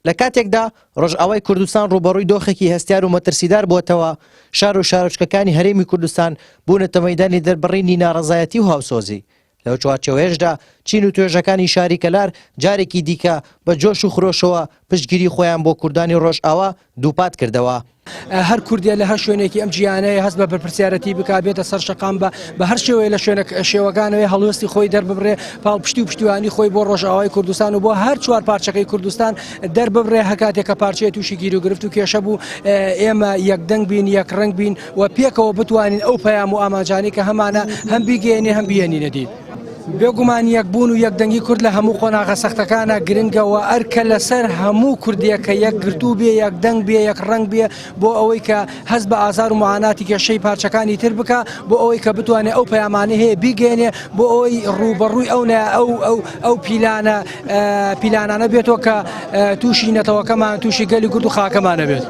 لە کاتێکدا ڕۆژئاوای کوردستان ڕووبەڕووی دۆخێکی هەستیار و مەترسیدار بووەتەوە، شار و شارۆچکەکانی هەرێمی کوردستان بوونەتە مەیدانی دەربڕینی ناڕەزایەتی و هاوسۆزی. لەو چوارچێوەیەشدا چین و توێژەکانی شاری کەلار جارێکی دیکە بە جۆش و خرۆشەوە پشتگیری خۆیان بۆ کوردانی ڕۆژئاوا دووپات کردەوە. هەر کوردێ لە هەر شوێنێکی ئەم جیهانەیە هەست بە بەرپرسیارەتی بکا بێتە سەر شەقام بە بە هەر شێوەیە لە شوێنە شێوەکانەوەی هەڵوێستی خۆی دەرببڕێ پاڵپشتی و پشتیوانی خۆی بۆ ڕۆژئاوای کوردستان و بۆ هەر چوار پارچەکەی کوردستان دەرببڕێ هەکاتێک کە پارچەیە تووشی گیروگرفت و کێشە بوو ئێمە یەکدەنگ بین یەکڕەنگ بین و پێکەوە بتوانین ئەو پەیام و ئامانجانەی کە هەمانە هەم بیگەیەنین هەم بیهێنینە دی. بێگومان یەکبوون و یەکدەنگی کورد لە هەموو قۆناغە سەختەکانە گرنگە و ئەرکە لەسەر هەموو کوردێک کە یەکگرتوو بێ، یەکدەنگ بێ، یەکڕەنگ بێ بۆ ئەوەی کە هەست بە ئازار و موعاناتی کێشەی پارچەکانی تر بکا، بۆ ئەوەی کە بتوانێ ئەو پەیامانەی هەیە بیگەیەنێ، بۆ ئەوەی ڕووبەڕووی ئەو ئەو ئەو ئەو پیلانە پیلانانە بێتەوە کە تووشی نەتەوەکەمان، تووشی گەلی کورد و خاکەمان ئەبێت.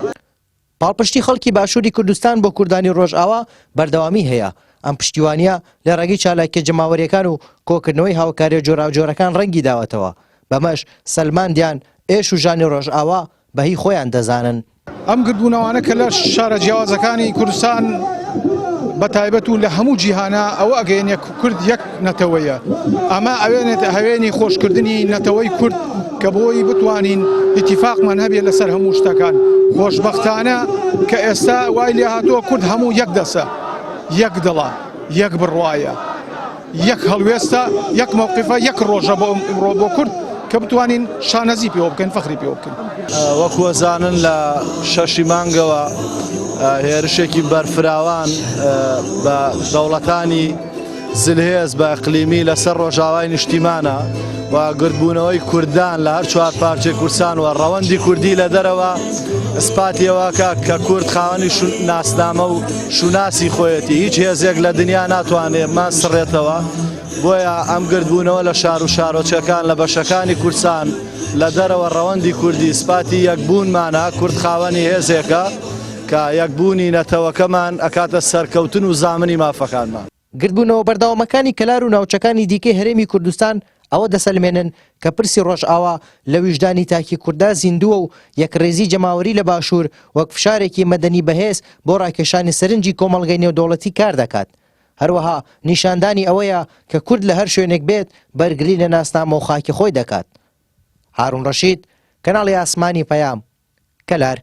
پاڵپشتی خەڵکی باشووری کوردستان بۆ کوردانی ڕۆژئاوا بەردەوامی هەیە، ئەم پشتیوانییە لە ڕێگەی چالاکییە جەماوەرییەکان و کۆکردنەوەی هاوکارییە جۆراوجۆرەکان ڕەنگی داوەتەوە، بەمەش سەلماندیان ئێش و ژانی ڕۆژئاوا بە هی خۆیان دەزانن. ئەم گردبوونەوانە کە لە شارە جیاوازەکانی کوردستان بە تایبەت و لە هەموو جیهانا ئەوە ئەگەیەنێ کورد یەک نەتەوەیە ئەمە ئەوێنێت هەوێنی خۆشکردنی نەتەوەی کورد کە بۆی بتوانین ئیتیفاقمان هەبێت لەسەر هەموو شتەکان خۆشبەختانە کە ئێستا وای لێ هاتووە کورد هەموو یەک دەسە یەک دڵە یەک بڕوایە یەک هەڵوێستە یەک مەوقفە یەک ڕۆژە بۆ ئەمڕۆ بۆ کورد کە بتوانین شانازی پێوە بکەین فەخری پێوە بکەین. وەکو ئەزانن لە شەشی مانگەوە هێرشێکی بەرفراوان بە دەوڵەتانی زلهێز بە ئەقلیمی لەسەر ڕۆژاوای نیشتیمانە و گردبوونەوەی کوردان لە هەر چوار پارچەی کوردستان و ڕەوەندی کوردی لە دەرەوە ئیسپاتیەوەکە کە کورد خاوەنی ناسنامە و شوناسی خۆیەتی هیچ هێزێک لە دنیا ناتوانێت مان سڕێتەوە بۆیە ئەم گردبوونەوە لە شار و شارۆچکەکان لە بەشەکانی کوردستان لە دەرەوە ڕەوەندی کوردی ئیسپاتی یەکبوونمانە کورد خاوەنی هێزێکە کە یەکبوونی نەتەوەکەمان ئەکاتە سەرکەوتن و زامنی مافەکانمان. گردبوونەوە بەردەوامەکانی کەلار و ناوچەکانی دیکەی هەرێمی کوردستان ئەوە دەسەلمێنن کە پرسی ڕۆژئاوا لە ویژدانی تاکی کورددا زیندووە و یەکڕیزی جەماوەری لە باشوور وەک فشارێکی مەدەنی بەهێز بۆ ڕاکێشانی سەرنجی کۆمەڵگەی نێودەوڵەتی کار دەکات. هەروەها نیشاندانی ئەوەیە کە کورد لە هەر شوێنێک بێت بەرگری لە ناسنامە و خاکی خۆی دەکات. هارون ڕەشید، کەناڵی ئاسمانی پەیام، کەلار.